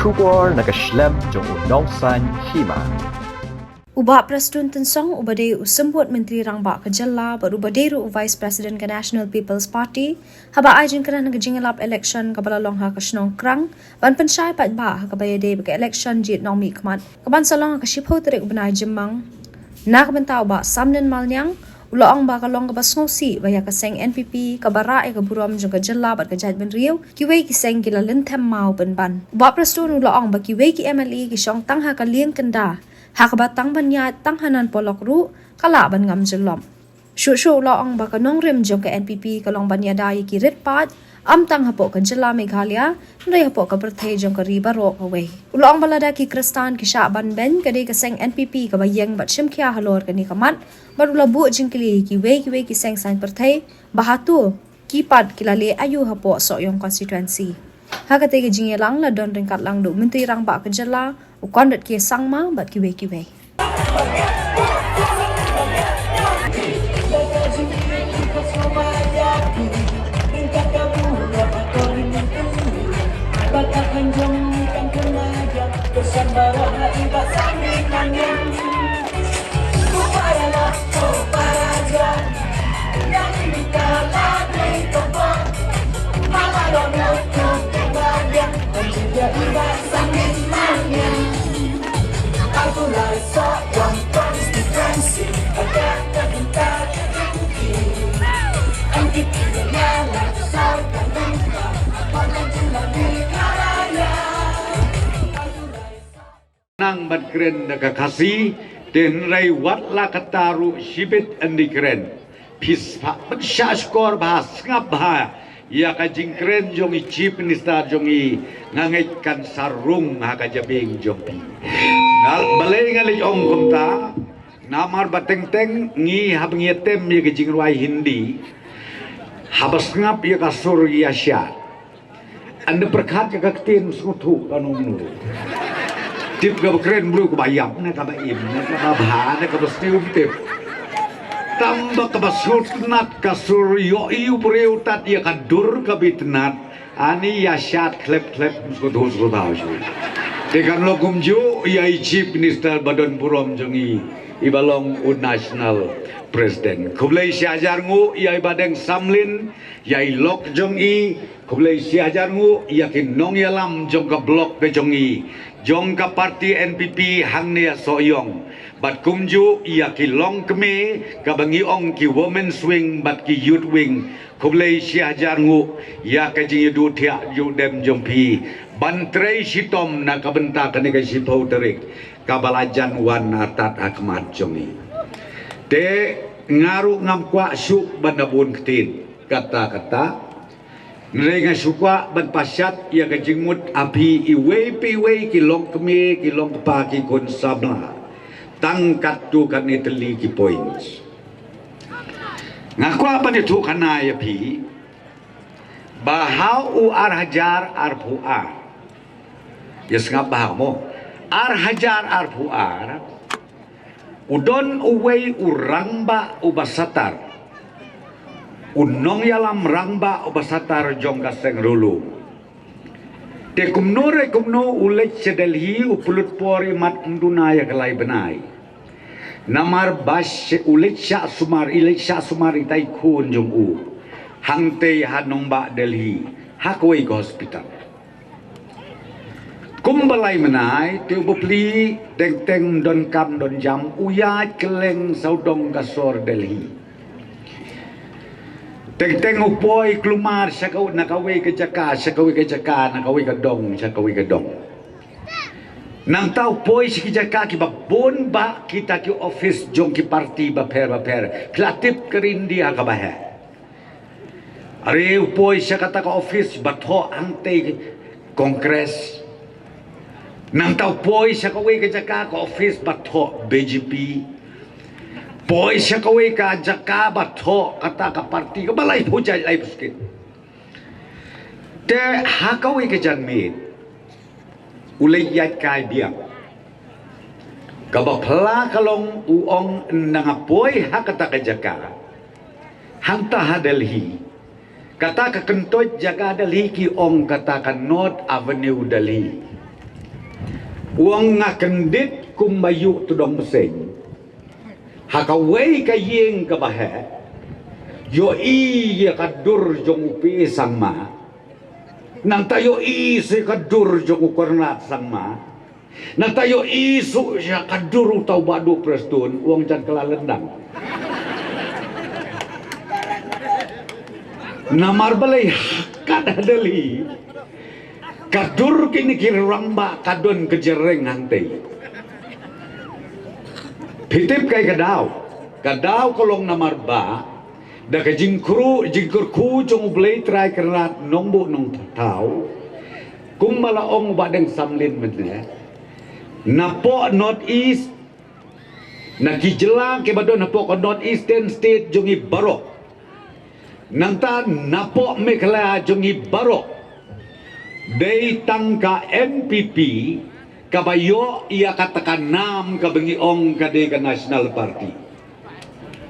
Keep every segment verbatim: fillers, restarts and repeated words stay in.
Khubor na ka shlem jong u nongsaiñ hima. U Bah Prestone Tynsong uba dei u symbud Myntri Rangbah ka jylla bad uba dei ruh u Vice President ka National People's Party, haba ai jingkren ha ka jingïalap election kaba la long ha ka shnong Krang, ban pynshai paidbah ha kaba ïadei bad ka election jied nongmihkhmat kaban sa long ha ka shiphew tarik u bnai Jymmang. Na ka bynta u Bah Samlin Malniang, u la ong ba ka long kaba sngewsih ba ïa ka seng N P P kaba rah ïa ka burom jong ka jylla bad ka jaitbynriew, kiwei ki seng ki la lynthem maw pynban. U Bah Prestone u la ong ba kiwei ki M L A ki shong tang ha ka lieng kynda, ha kaba tang ban ïaid tang hanan polok ruh ka lah ban ngam jyllop. Shuh shuh u la ong ba ka nongrim jong ka N P P ka long ban ïada ïa ki rit paid, ym tang hapoh ka jylla Meghalaya, hynrei hapoh ka pyrthei jong ka ri baroh kawei. U la ong ba lada ki Khristan ki shah ban beiñ, ka dei ka seng N P P kaba ïeng bad shimkhia halor kane ka mat, bad u la buh jingkylli ïa kiwei kiwei ki seng saiñ pyrthei ba hato ki pat ki la leh aïu hapoh Sohiong constituency. Ha katei ka jingïalang la don ryngkat lang da u Myntri Rangbah ka jylla, u Conrad K Sangma bad kiwei kiwei. Nang ban kren da ka Khasi, te hynrei wat la katta ruh shibit yn da kren. Phi sa pynshah shkor bha, sngap bha ïa ka jingkren jong i Chief Minister jong i, nga ngeit kan sa rung ha ka jabieng jong phi. Nga balei nga leit ong kumta, namar ba teng teng ngi haba ngi ïatem ïa ka jingrwai Hindi, haba sngap ïa ka sur ïa sha. Ynda pyrkhat ïa ka ktien sngewthuh ka nongnu. Tip kaba kren briew kaba ïap ne kaba im ne kaba bha ne kaba sniew, tip. Tang ba kaba sngewtynnat ka sur ïohi u briew tad ïa ka dur kaba itynnat. Ani ïa shad khlep khlep sngewthuh sngewthuh shu. Te kan long kumjuh ïa i Chief Minister ba don burom jong i, iba long u National President. Khublei shihajar nguh ïa i Bah Deng Samlin, ïa i lok jong i, khublei shihajar nguh ïa ki nongïalam jong ka block ka jong i, jong ka party N P P hangne ha Sohiong. Bad kumjuh ïa ki longkmie kaba ngi ong ki women's wing bad ki youth wing, khublei shihajar nguh ïa ka jingïaduh thiah ïaduh dem jong phi ban trei shitom na ka bynta kane ka shiphew tarik kaba la jan wan artat ha khmat jong i. Te nga ruh ngam kwah shuh ban da bun ktien katta katta. Hynrei nga shu kwah ban pashat ïa ka jingmut ha phi iwei pa iwei ki longkmie ki longkpa ki khun samla. Tang katto katne tylli ki points. Nga kwah ban ïathuh khana ïa phi ba ha u ar hajar arphew ar. Ïa sngap bha mo. Ar hajar arphew ar. U don uwei u rangbah uba satar. U nongïalam rangbah uba satar jong ka seng Ri Lum. Te kumno re kumno u leit sha Delhi u pynlut por imat ym duna ïa ka lai bnai. Namar ba u leit shah sumar, i leit shah sumar itai i khun jong u. Hangtei ha nongbah Delhi. Ha kawei ka hospital. Kumba lai bnai, te u bapli, teng teng don kam don jam, u ïaid kylleng sawdong ka sor Delhi. Teng teng u poi kulmar sha ka, na kawei ka jaka, sha kawei ka jaka, na kawei ka dong, sha kawei ka dong. Nangta u poi sha ki jaka kiba bun bah kita ki office jong ki party bapher bapher. Phi la tip ka ri India kaba heh. Are u poi sha kata ka office ba thoh hangtei Congress. Nangta u poi sha kawei ka jaka ka office ba thoh B J P. Poi sha kawei ka jaka ba thoh kata ka party kaba laiphew jait laiphew skit. Te ha kawei ka janmiet u leit ïaid kai biang. Kaba phylla ka long u ong ynda nga poi ha kata ka jaka. Hangta ha Delhi. Kata ka kyntoit jaka Delhi ki ong kata ka North Avenue Delhi. U ong nga kyndit kumba ïuh tdong bseiñ ha kawei ka ïing kaba heh. Ïohi ïa ka dur jong u P A Sangma. Nangta ïohi sa ka dur jong u Conrad Sangma. Nangta ïohi sa ka dur uta u Bah Duh Prestone, u ong jan kylla lyndang. Namar balei ha kat ha Delhi ka dur kine ki rangbah ka don ka jyrngam hangtei. Phi tip kaei ka daw? Ka daw ka long namar ba da ka jingkyrkhu, jingkyrkhu jong U Blei Trai Kynrad Nongbuh Nongthaw, kumba la ong u Bah Deng Samlin mynne, napoh North East, na ki jylla kiba don hapoh ka North Eastern State jong ngi baroh, nangta napoh Meghalaya jong ngi baroh, dei tang ka N P P kaba ïoh ïa kata ka nam kaba ngi ong ka dei ka National Party.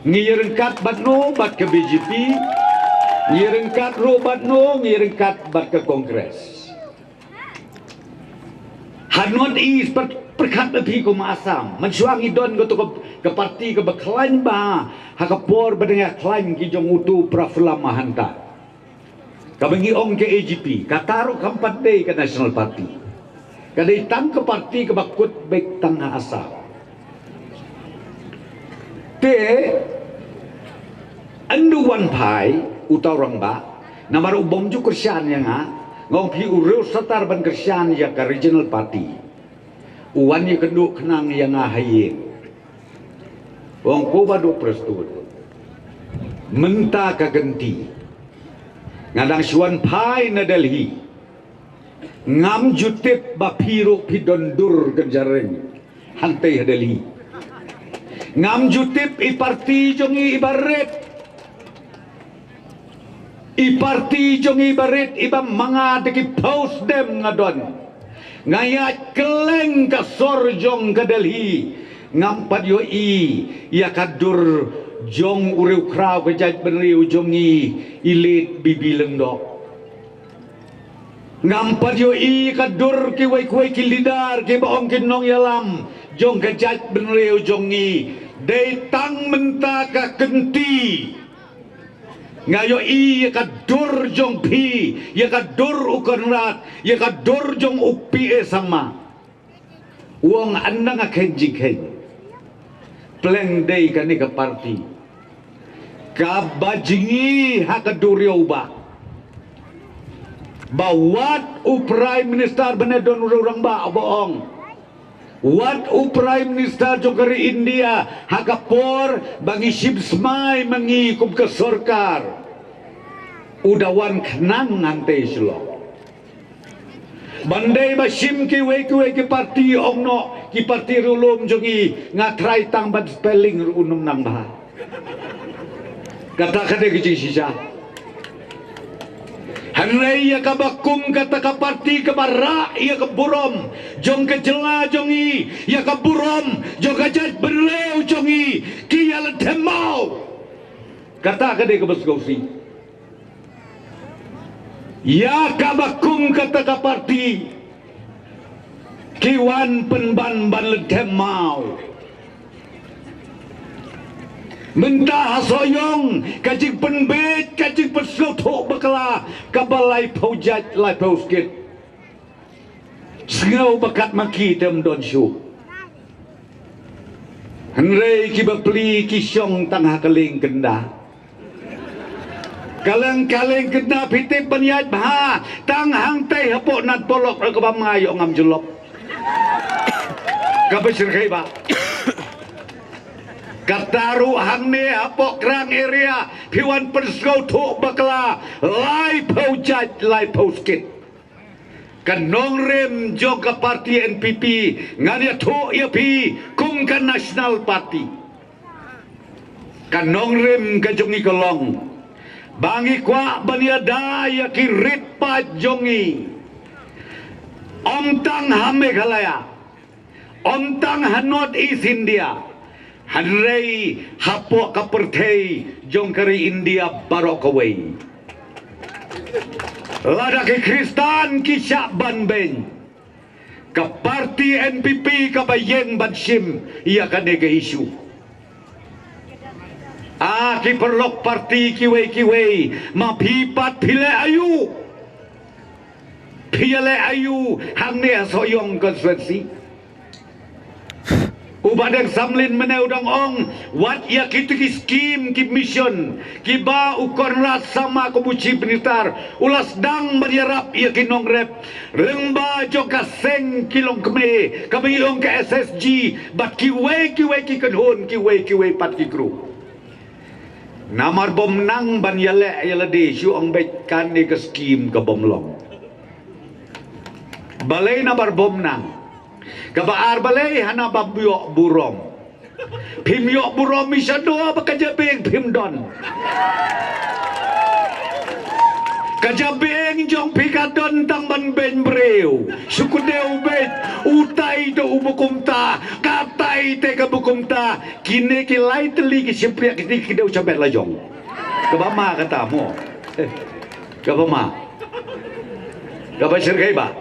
Ngi ïaryngkat bad no? Bad ka B J P. Ngi ïaryngkat ruh bad no? Ngi ïaryngkat bad ka Congress. Ha North East, pyrkhat bad phi kum Assam, mynshuwa ngi don kato ka, ka parti kaba khlaiñ bha ha ka por ba dang ïa khlaiñ ki jong uto u Prafulla Mahanta, kaba ngi ong ka A G P. Kata ruh kam pat dei ka National Party. Ka dei tang ka parti kaba kut beit tang ha Assam. Te ynda u wan phai uta u rangbah, namar u bym ju kyrshan ïa nga, nga ong phi u riew satar ban kyrshan ïa ka regional party. U wan ïakynduh khnang ïa nga ha ïing. U ong, ko Bah Duh Prestone, mynta ka kynti nga dang shu wan phai na Delhi. Ngam ju tip ba phi ruh phi don dur ka jyrngam hangtei ha Delhi. Ngam ju tip i parti jong ngi iba rit. I parti jong ngi iba rit, iba ma nga da ki phew snem nga don. Nga ïaid kylleng ka sor jong ka Delhi. Ngam pat ïohi ïa ka dur jong u riewkhraw ka jaitbynriew jong ngi, i late B B Lyngdoh. Ngam pat ïohi ka dur kiwei kiwei ki leader kiba ong ki nongïalam jong ka jaitbynriew jong ngi. Dei tang mynta ka kynti nga ïohi ïa ka dur jong phi, ïa ka dur u Conrad, ïa ka dur jong u P A Sangma. U ong, ynda nga kheiñ jingkheiñ, pleng dei kane ka parti kaba jngi ha ka duriaw ba, ba wat u Prime Minister, ba ne don u rangbah uba ong, wat u Prime Minister jong ka ri India ha ka por ba ngi shim smai ma ngi kum ka sorkar, u da wan khnang hangtei Shillong. Ban dei ba shim kiwei kiwei ki parti, ong noh ki parti riewlum jong ngi, nga trai tang ban spelling ruh ym nang bha. Kata ka dei ka jingshisha. Hynrei ïa kaba kum kata ka parti kaba rah ïa ka burom jong ka jylla jong ngi, ïa ka burom jong ka jaitbynriew jong ngi, ki ïa leh them maw. Kata ka dei kaba sngewsih. Ïa kaba kum kata ka parti ki wan pynban ban leh them maw. Mynta ha Sohiong ka jingpynbeit, ka jingpynsngewthuh bakla kaba laiphew jait laiphew skit. Sngew ba katba ki te ym don shuh. Hynrei ki bapli ki shong tang ha ka lieng kynda. Ka lieng, ka lieng kynda phi tip ban ïaid bha tang hangtei hapoh Nadparlok, kaba ma nga ïoh ngam jyllop. Kaba shyrkhei ba kata ruh hangne hapoh Krang area phi wan pynsngewthuh bakla laiphew jait laiphew skit. Ka nongrim jong ka parti N P P, ngan ïathuh ïa phi kum ka National Party. Ka nongrim ka jong ngi ka long ba ngi kwah ban ïada ïa ki rit paid jong ngi, ym tang ha Meghalaya, ym tang ha North East India, hynrei hapoh ka pyrthei jong ka ri India baroh kawei. Lada ki Khristan ki shah ban beiñ, Ka parti N P P kaba ïeng ban shim ïa kane ka issue. A ki paralok parti kiwei kiwei, ma phi pat phi leh aïu? Phi ïaleh aïu hangne ha Sohiong constituency? U Bah Deng Samlin mynne u dang ong, wat ïa kito ki skim ki mission kiba u Conrad Sangma kum u Chief Minister u la sdang ban ïarap ïa ki nongrep lyngba jong ka seng ki longkmie kaba ngi ong ka S S G, bad kiwei kiwei ki kynhun, kiwei kiwei pat ki group. Namar bym nang ban ïaleh ïa lade, shu ong beit kane ka skim ka bym long. Balei? Namar bym nang. Kaba ar balei? Hana bym ïoh burom. Phim ïoh burom, i sha doh ba ka jabieng phim don. Ka jabieng jong phi ka don tang ban beiñ briew. Shu kdew beit, utai te uba kumta, katai te kaba kumta. Kine ki lai tylli ki shympriah kine ki dei sha beit la jong. Kaba ma kata mo. Kaba ma. Kaba shyrkhei ba.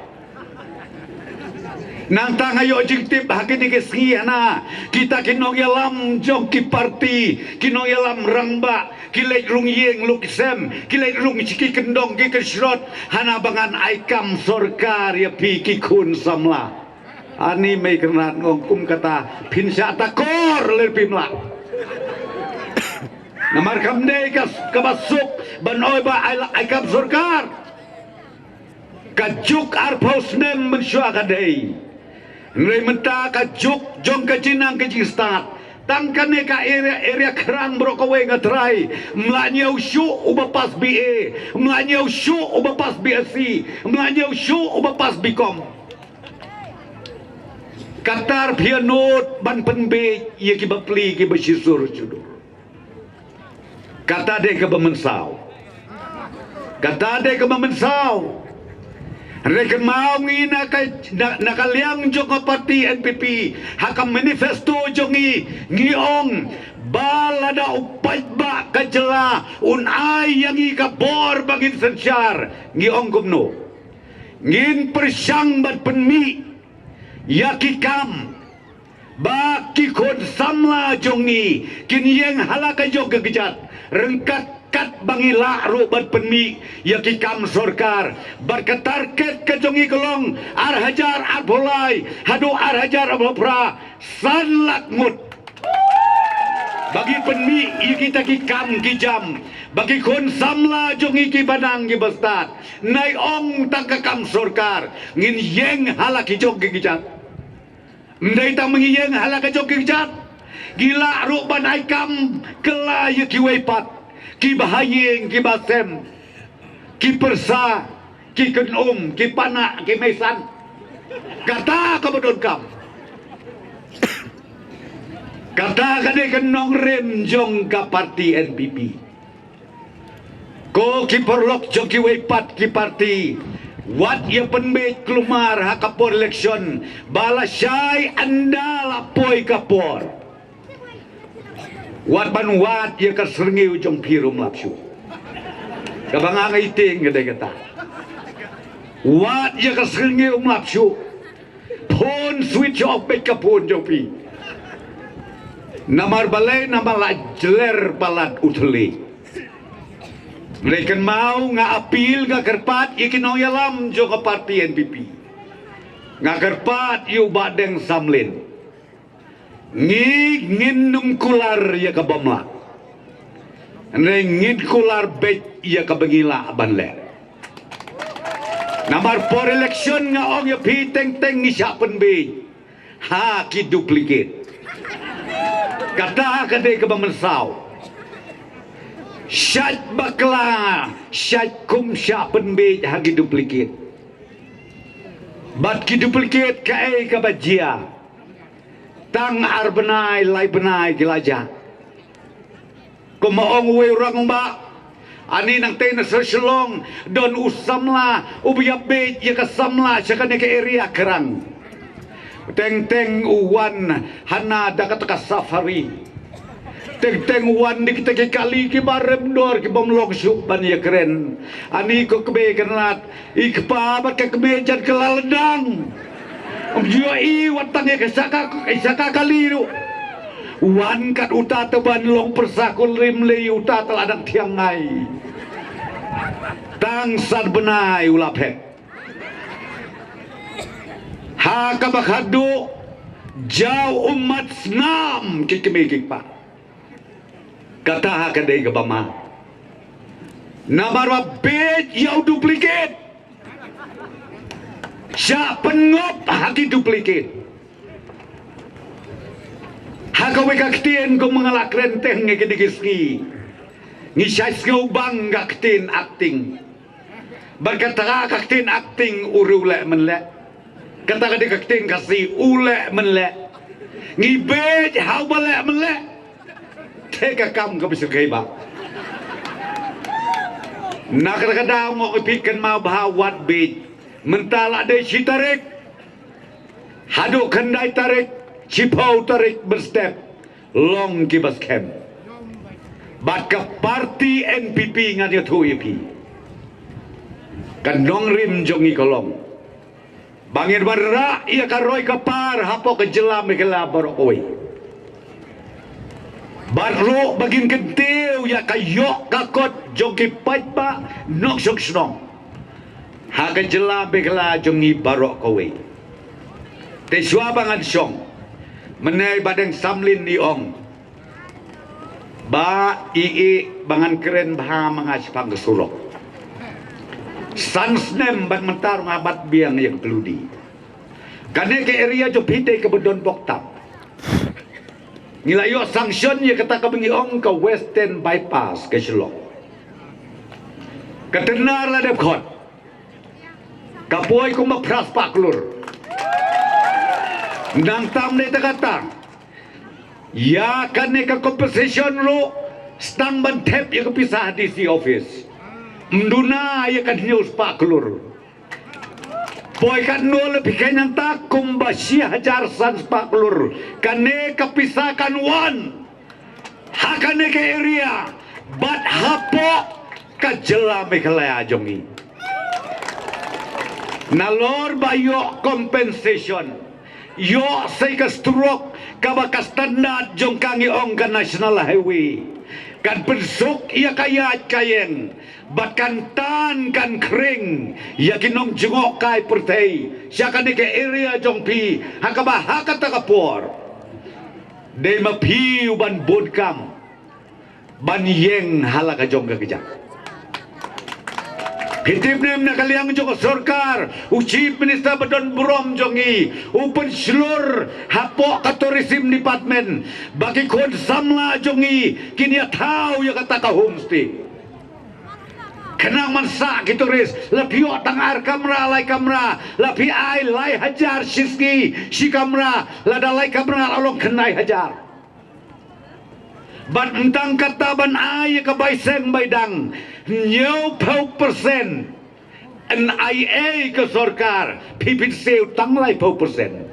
Nangta nga ïoh jingtip ha kine ki sngi hana, kita ki nongïalam jong ki parti, ki nongïalam rangbah, ki leit rung ïing luk sem, ki leit rung sha ki kyndong ki kynshrot, hana ba ngan ai kam sorkar ïa phi ki khun samla. Ani mei kyrnat ngong kum kata phin shah takor lei phim lah. Namar kam dei ka, kaba suk ban oi ba ai la, ai kam sorkar. Ka juk arphew snem mynshuwa ka dei. Hynrei mynta ka juk jong ka jingnang ka jingstad. Tang kane ka area, area Khrang baroh kawei nga trai. Mla ñiew shuh uba pass B A, mla ñiew shuh uba pass B S C, mla ñiew shuh uba pass B Com. Katar phi nud ban pynbeit ïa ki bapli ki bashisur shudur. Kata dei kaba mynsaw. Kata dei kaba mynsaw. Hynrei kynmaw ngi na ka, na, na ka liang jong ka parti N P P, ha ka manifesto jong ngi, ngi ong ba lada u paidbah ka jylla un ai ïa ngi ka bor ba ngin synshar, ngi ong kumno? Ngin pyrshang ban pynmih ïa ki kam ba ki khun samla jong ngi kin ïeng ha la ka jong ka kjat, ryngkat katba ngi lah ruh ban pynmih ïa ki kam sorkar. Bad ka target ka jong ngi ka long ar hajar arphew lai haduh ar hajar arphew phra, san lak ngut. Ba ngi pynmih ïa kita ki kam ki jam, ba ki khun samla jong ngi kiba nang kiba stad, nai ong tang ka kam sorkar, ngin ïeng ha la ki jong ki kjat. Ym dei tang ba ngi ïeng ha la ka jong ki kjat, ngi lah ruh ban ai kam kylla ïa kiwei pat, kiba ha ïing kiba sem, ki pyrsa, ki kynum, ki panak, ki meisan. Kata kaba donkam. Kata ka dei ka nongrim jong ka parti N P P. Ko ki paralok jong kiwei pat ki parti, wat ïa pynbeit kulmar ha ka por election ba lashai ynda la poi ka por. Wat ban wad ïa ka syrngiew jong phi ruh ym lap shuh. Kaba nga ngi tieng ka dei kata. Wad ïa ka syrngiew ym lap shuh. Phone switch off beit ka phone jong phi. Namar balei? Namar la jler palat u thylliej. Hynrei kynmaw, nga appeal, nga kyrpad ïa ki nongïalam jong ka parti N P P. Nga kyrpad ïa u Bah Deng Samlin. Ngi ngin nym kular ïa kaba ym lah. Hynrei ngin kular beit ïa kaba ngi lah ban leh. Namar por election nga ong ïa phi teng teng ngi shah pynbeit ha ki duplicate. Kata ka dei kaba mynsaw. Shait bakla, shait kum shah pynbeit ha ki duplicate. Bad ki duplicate kaei kaba jia. Tang ar bnai, lai bnai ki la jah. Kumba ong uwei u rangbah, ani nangtei na sor Shillong don u samla uba ïa beit ïa ka samla sha kane ka area Khrang. Teng teng u wan hana da kata ka safari. Teng teng u wan da kita ki kali kiba rem dor kiba ym long shuh ban ïa kren. Ani ko kmie kynlad, i kpa bad ka kmie jan kylla lyndang. Ym ïohi wat tang ïa ka shaka, ka shaka kali ruh. Wan kat uta te ban long pyrsa kul rim lei uta te la dang thiang ngai. Tang san bnai u la phet. Ha kaba khadduh jaw ummat snam ki kmie ki kpa. Kata ha ka dei kaba ma. Namar ba beit ïa u duplicate. Shah pynngop ha ki duplicate. Ha kawei ka ktien kum nga la kren teng ïa kine ki sngi. Ngi shait sngew bang ka ktien acting. Bad kata ka ktien acting u ruh leh men leh. Kata ka dei ka ktien Khasi u leh men leh. Ngi beit ha uba leh men leh. Te ka kam ka bishar kai ba. Na kata ka daw ngok ipit kan mau bha wat beit. Mynta la dei shi tarik. Haduh khyndai tarik, shiphew tarik mynstep. Long ki ba skhem. Bad ka party N P P ngan ïathuh ïa phi. Ka nongrim jong ngi ka long. Ba ngin wanrah ïa ka roi ka par hapoh ka jylla Meghalaya baroh kawei. Bad ruh ba ngin kyntiew ïa ka ïoh ka kot jong ki paidbah nongshong shnong. Ha ka jylla Meghalaya jong ngi baroh kawei. Te shuwa ba ngan shong. Mynne ba dang samlin i ong. Ba i i ba ngan kren bha ma nga shaphang ka surok. San snem bad mynta nga bat biang ïa ka kludi. Kane ka area jong phi te kaba don bok tap. Ngi la ïoh sanction ïa kata kaba ngi ong ka Western Bypass ka Shillong. Ka tender la dep khot. Ka poi kumba phra spah klur. Nangta ym dei tang kata. Ïa kane ka compensation ruh sdang ban thep ïa ka pisa ha D C office. Ym duna ïa ka hynñiew spah klur. Poi katno leh phi kheiñ nangta kumba shi hajar san spah klur. Kane ka pisa kan wan ha kane ka area bad hapoh ka jylla Meghalaya jong ngi. Nalor ba ïoh compensation, ïoh sei ka surok kaba ka standard jong ka ngi ong ka National Highway. Kan pynsuk ïa ka ïaid ka ïeng bad kan tan kan khring ïa ki nongjngohkai pyrthei sha kane ka area jong phi ha kaba ha kata ka por. Dei ma phi u ban bun kam ban ïeng ha la ka jong ka kjat. Phi tip ne em na ka liang jong ka sorkar, u Chief Minister ba don burom jong ngi u pynshlur hapoh ka Tourism Department ba ki khun samla jong ngi kin ïa thaw ïa kata ka homestay. Khnang ban sah ki tourist, la phi ïoh tang ar kamra lai kamra, la phi ai lai hajar shi sngi shi kamra, lada lai kamra la long khyndai hajar. Bad ym tang kata ban ai ïa ka bai seng bai dang, hynñiewphew percent. Yn ai ei ka sorkar, phi pynsiew tang laiphew percent.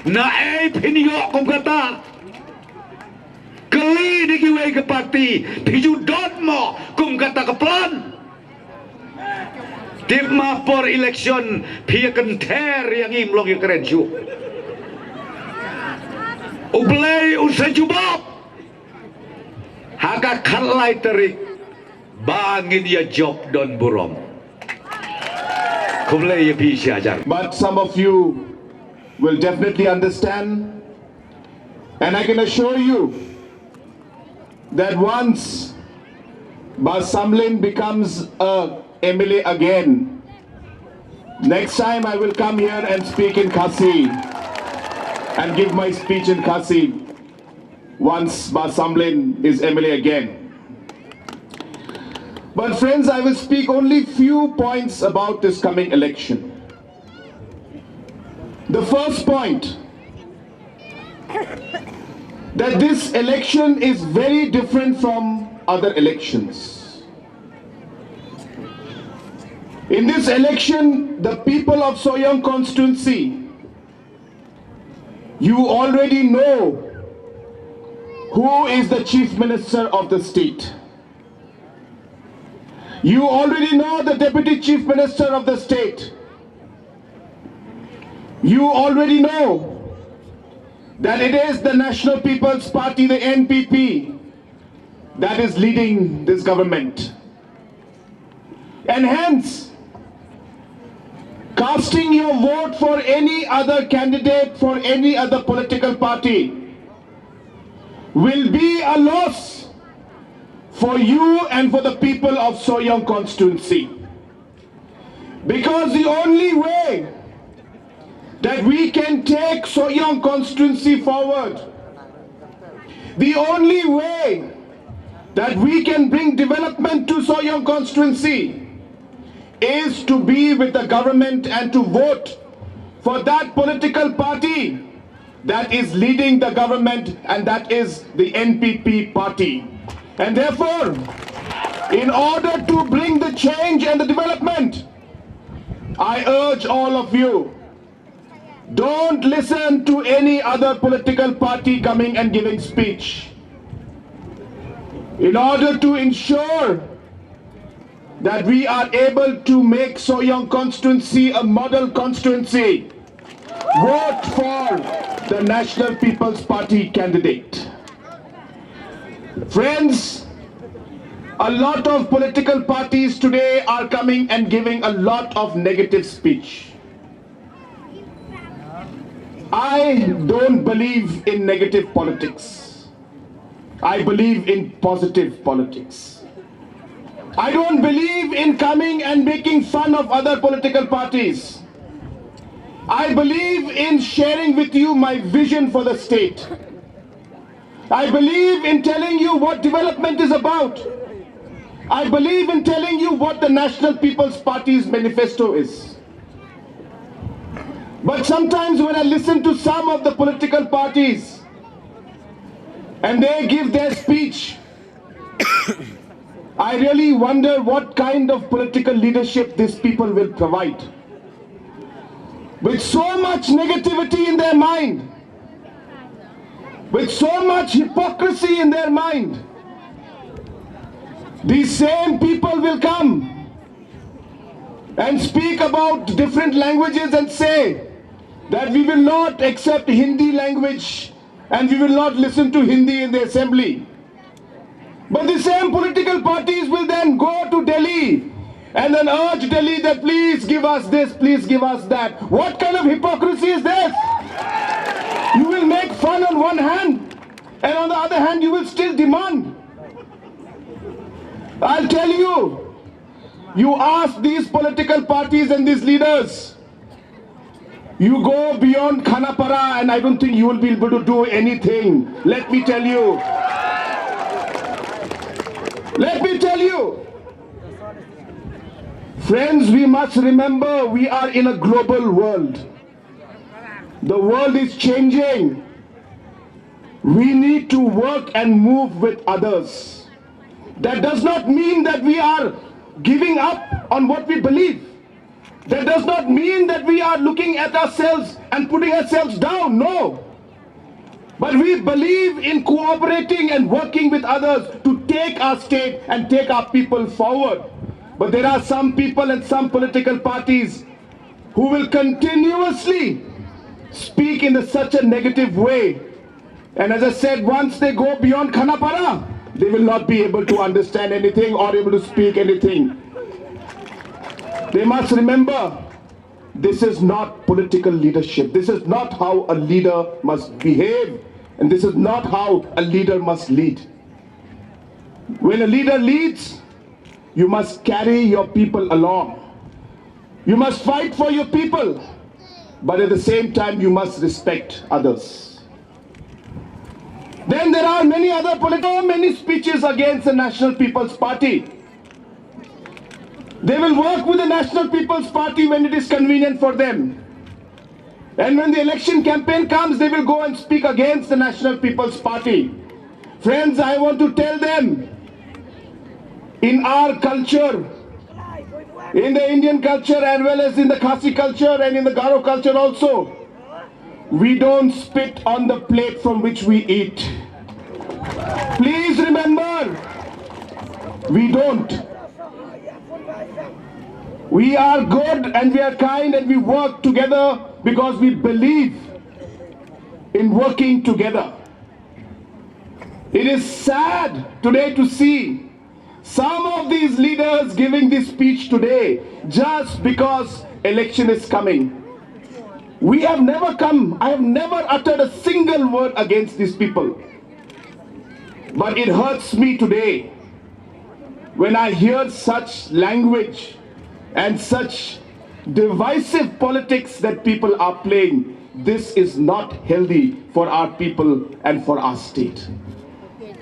Na ei phin ïoh kum kata? Kylli da kiwei ka party, phi ju don mo kum kata ka plan? Tip ma por election phi ïa kynther ïa ngi, ym long ïa kren shuh. U Blei un sa jubab ha ka khatlai tarik ba ngin ïa jop don burom. Khublei ïa phi shi hajar. But some of you will definitely understand, and I can assure you that once Bah Samlin becomes a M L A again, next time I will come here and speak in Khasi and give my speech in Khasi once Bah Samlin is M L A again. But friends, I will speak only few points about this coming election. The first point, that this election is very different from other elections. In this election, the people of Sohiong constituency, you already know who is the Chief Minister of the state. You already know the Deputy Chief Minister of the state. You already know that it is the National People's Party, the N P P, that is leading this government. And hence, casting your vote for any other candidate, for any other political party, will be a loss for you and for the people of Sohiong constituency. Because the only way that we can take Sohiong constituency forward, the only way that we can bring development to Sohiong constituency is to be with the government and to vote for that political party that is leading the government, and that is the N P P party. And therefore, in order to bring the change and the development, I urge all of you, don't listen to any other political party coming and giving speech. In order to ensure that we are able to make Sohiong constituency a model constituency, vote for the National People's Party candidate. Friends, a lot of political parties today are coming and giving a lot of negative speech. I don't believe in negative politics. I believe in positive politics. I don't believe in coming and making fun of other political parties. I believe in sharing with you my vision for the state. I believe in telling you what development is about. I believe in telling you what the National People's Party's manifesto is. But sometimes when I listen to some of the political parties and they give their speech, I really wonder what kind of political leadership these people will provide. With so much negativity in their mind, with so much hypocrisy in their mind, these same people will come and speak about different languages and say that we will not accept Hindi language and we will not listen to Hindi in the assembly. But the same political parties will then go to Delhi and then urge Delhi that please give us this, please give us that. What kind of hypocrisy is this? You will make fun on one hand, and on the other hand, you will still demand. I'll tell you, you ask these political parties and these leaders, you go beyond Khanapara, and I don't think you will be able to do anything. Let me tell you. Let me tell you. Friends, we must remember we are in a global world. The world is changing. We need to work and move with others. That does not mean that we are giving up on what we believe. That does not mean that we are looking at ourselves and putting ourselves down. No. But we believe in cooperating and working with others to take our state and take our people forward. But there are some people and some political parties who will continuously speak in such a negative way. And as I said, once they go beyond Khanapara, they will not be able to understand anything or able to speak anything. They must remember, this is not political leadership. This is not how a leader must behave. And this is not how a leader must lead. When a leader leads, you must carry your people along. You must fight for your people, but at the same time, you must respect others. Then there are many other political, many speeches against the National People's Party. They will work with the National People's Party when it is convenient for them. And when the election campaign comes, they will go and speak against the National People's Party. Friends, I want to tell them, in our culture, in the Indian culture as well as in the Khasi culture and in the Garo culture also, we don't spit on the plate from which we eat. Please remember, we don't. We are good and we are kind and we work together because we believe in working together. It is sad today to see some of these leaders giving this speech today just because election is coming. We have never come, I have never uttered a single word against these people. But it hurts me today when I hear such language and such divisive politics that people are playing. This is not healthy for our people and for our state.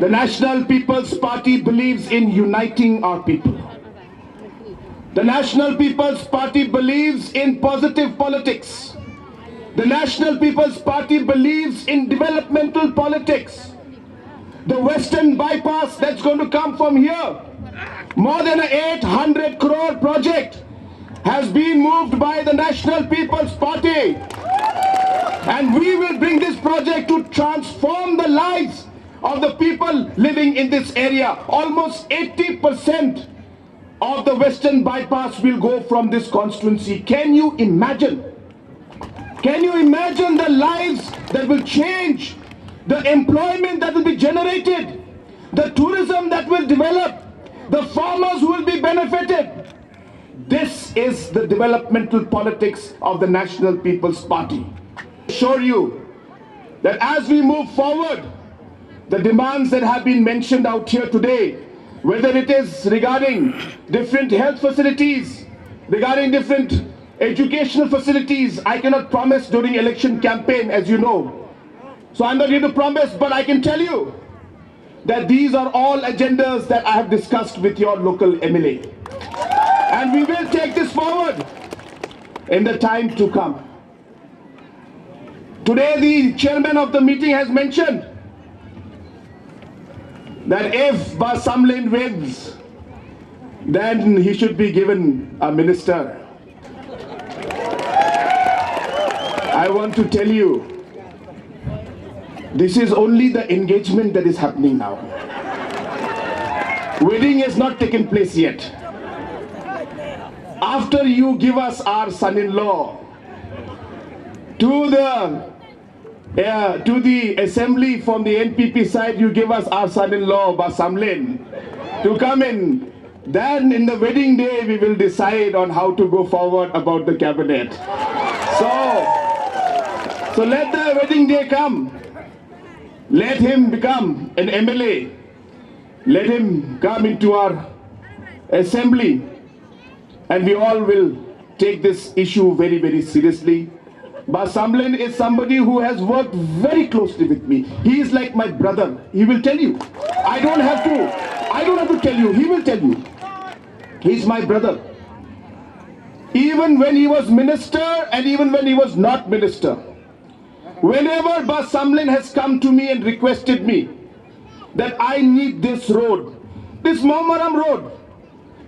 The National People's Party believes in uniting our people. The National People's Party believes in positive politics. The National People's Party believes in developmental politics. The Western Bypass that's going to come from here, more than a eight hundred crore project, has been moved by the National People's Party. And we will bring this project to transform the lives of the people living in this area. Almost eighty percent of the Western Bypass will go from this constituency. Can you imagine? Can you imagine the lives that will change, the employment that will be generated, the tourism that will develop, the farmers who will be benefited? This is the developmental politics of the National People's Party. Assure you that as we move forward, the demands that have been mentioned out here today, whether it is regarding different health facilities, regarding different educational facilities, I cannot promise during election campaign, as you know. So I'm not here to promise, but I can tell you that these are all agendas that I have discussed with your local M L A. And we will take this forward in the time to come. Today, the chairman of the meeting has mentioned that if Bah Samlin wins, then he should be given a minister. I want to tell you, this is only the engagement that is happening now. Wedding has not taken place yet. After you give us our son-in-law to the uh, to the assembly from the N P P side, you give us our son-in-law, Bah Samlin, to come in. Then in the wedding day, we will decide on how to go forward about the cabinet. So, so let the wedding day come. Let him become an M L A. Let him come into our assembly. And we all will take this issue very, very seriously. Bah Samlin is somebody who has worked very closely with me. He is like my brother. He will tell you. I don't have to. I don't have to tell you. He will tell you. He's my brother. Even when he was minister and even when he was not minister, whenever Bah Samlin has come to me and requested me that I need this road, this Mawmaram road,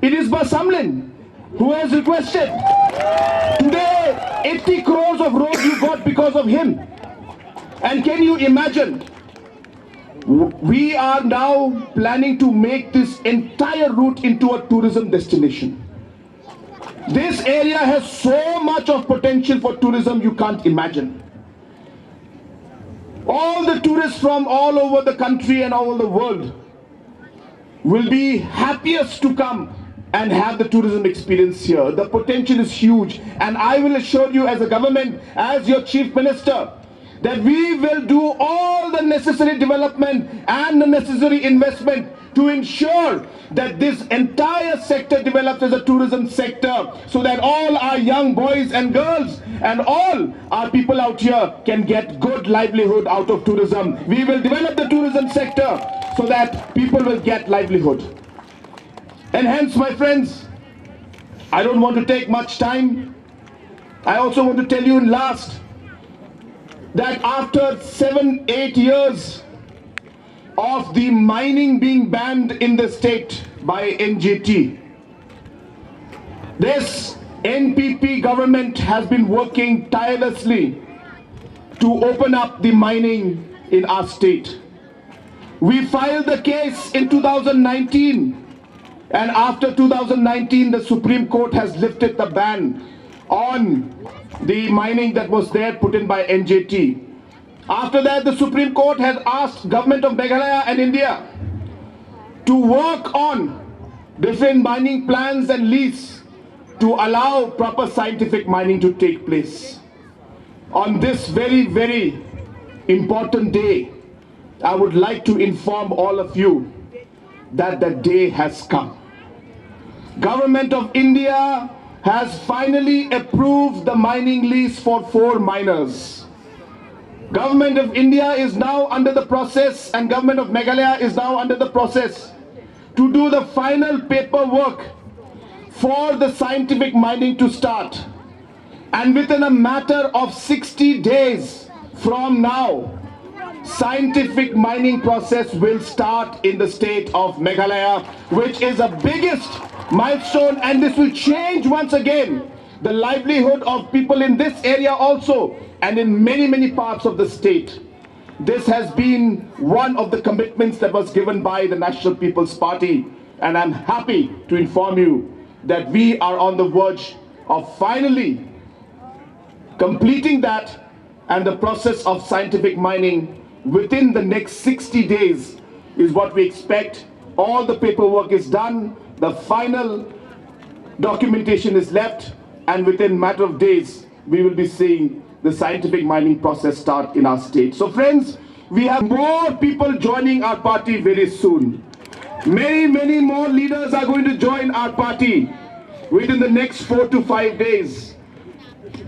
it is Bah Samlin who has requested. Today, eighty crores of road you got because of him. And can you imagine? We are now planning to make this entire route into a tourism destination. This area has so much of potential for tourism you can't imagine. All the tourists from all over the country and all over the world will be happiest to come and have the tourism experience here. The potential is huge, and I will assure you, as a government, as your chief minister, that we will do all the necessary development and the necessary investment to ensure that this entire sector develops as a tourism sector, so that all our young boys and girls and all our people out here can get good livelihood out of tourism. We will develop the tourism sector so that people will get livelihood. And hence, my friends, I don't want to take much time. I also want to tell you last that after seven, eight years of the mining being banned in the state by N G T, this N P P government has been working tirelessly to open up the mining in our state. We filed the case in two thousand nineteen And after two thousand nineteen, the Supreme Court has lifted the ban on the mining that was there put in by N J T. After that, the Supreme Court has asked Government of Meghalaya and India to work on different mining plans and lease to allow proper scientific mining to take place. On this very, very important day, I would like to inform all of you that the day has come. Government of India has finally approved the mining lease for four miners. Government of India is now under the process, and Government of Meghalaya is now under the process to do the final paperwork for the scientific mining to start. And within a matter of sixty days from now, scientific mining process will start in the state of Meghalaya, which is the biggest milestone, and this will change once again the livelihood of people in this area also and in many, many parts of the state. This has been one of the commitments that was given by the National People's Party, and I'm happy to inform you that we are on the verge of finally completing that, and the process of scientific mining within the next sixty days is what we expect. All the paperwork is done, the final documentation is left, and within matter of days, we will be seeing the scientific mining process start in our state. So friends, we have more people joining our party very soon. Many, many more leaders are going to join our party within the next four to five days.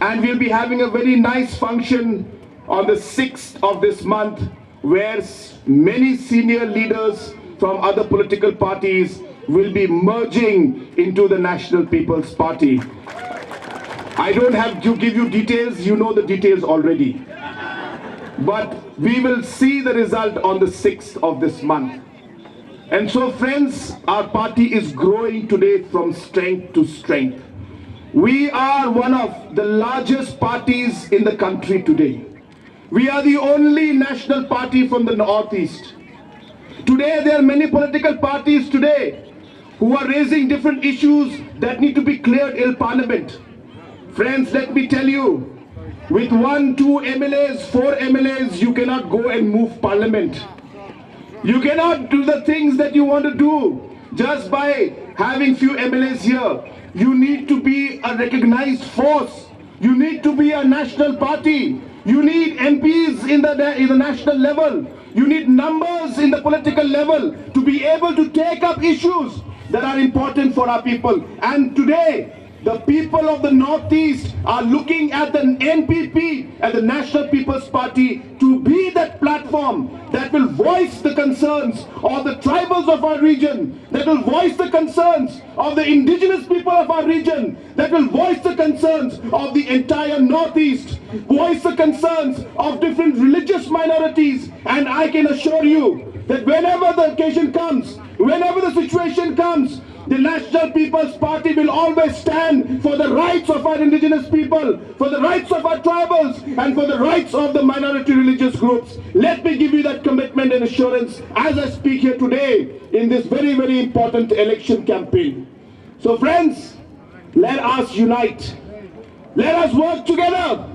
And we'll be having a very nice function on the sixth of this month, where s- many senior leaders from other political parties will be merging into the National People's Party. I don't have to give you details, you know the details already. But we will see the result on the sixth of this month. And so, friends, our party is growing today from strength to strength. We are one of the largest parties in the country today. We are the only national party from the Northeast. Today, there are many political parties today who are raising different issues that need to be cleared in Parliament. Friends, let me tell you, with one, two M L As, four M L As, you cannot go and move Parliament. You cannot do the things that you want to do just by having few M L As here. You need to be a recognized force. You need to be a national party. You need M Ps in the, in the national level. You need numbers in the political level to be able to take up issues that are important for our people. And today, the people of the Northeast are looking at the N P P, at the National People's Party, to be that platform that will voice the concerns of the tribals of our region, that will voice the concerns of the indigenous people of our region, that will voice the concerns of the entire Northeast, voice the concerns of different religious minorities. And I can assure you that whenever the occasion comes, whenever the situation comes, the National People's Party will always stand for the rights of our indigenous people, for the rights of our tribals, and for the rights of the minority religious groups. Let me give you that commitment and assurance as I speak here today in this very, very important election campaign. So, friends, let us unite. Let us work together.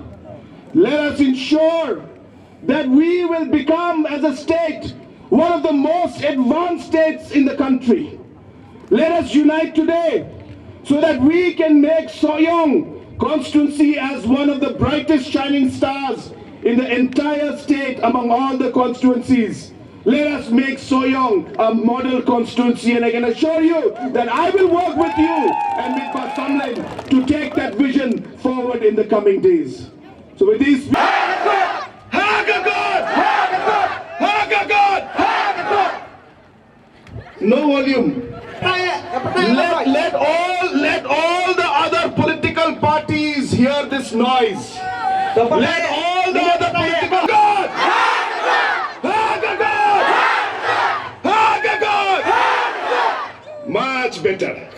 Let us ensure that we will become, as a state, one of the most advanced states in the country. Let us unite today so that we can make Sohiong constituency as one of the brightest shining stars in the entire state among all the constituencies. Let us make Sohiong a model constituency, and I can assure you that I will work with you and with Bah Samlin to take that vision forward in the coming days. So with these, no volume. Let, let all, let all the other political parties hear this noise. Let all the other political, God! Much better.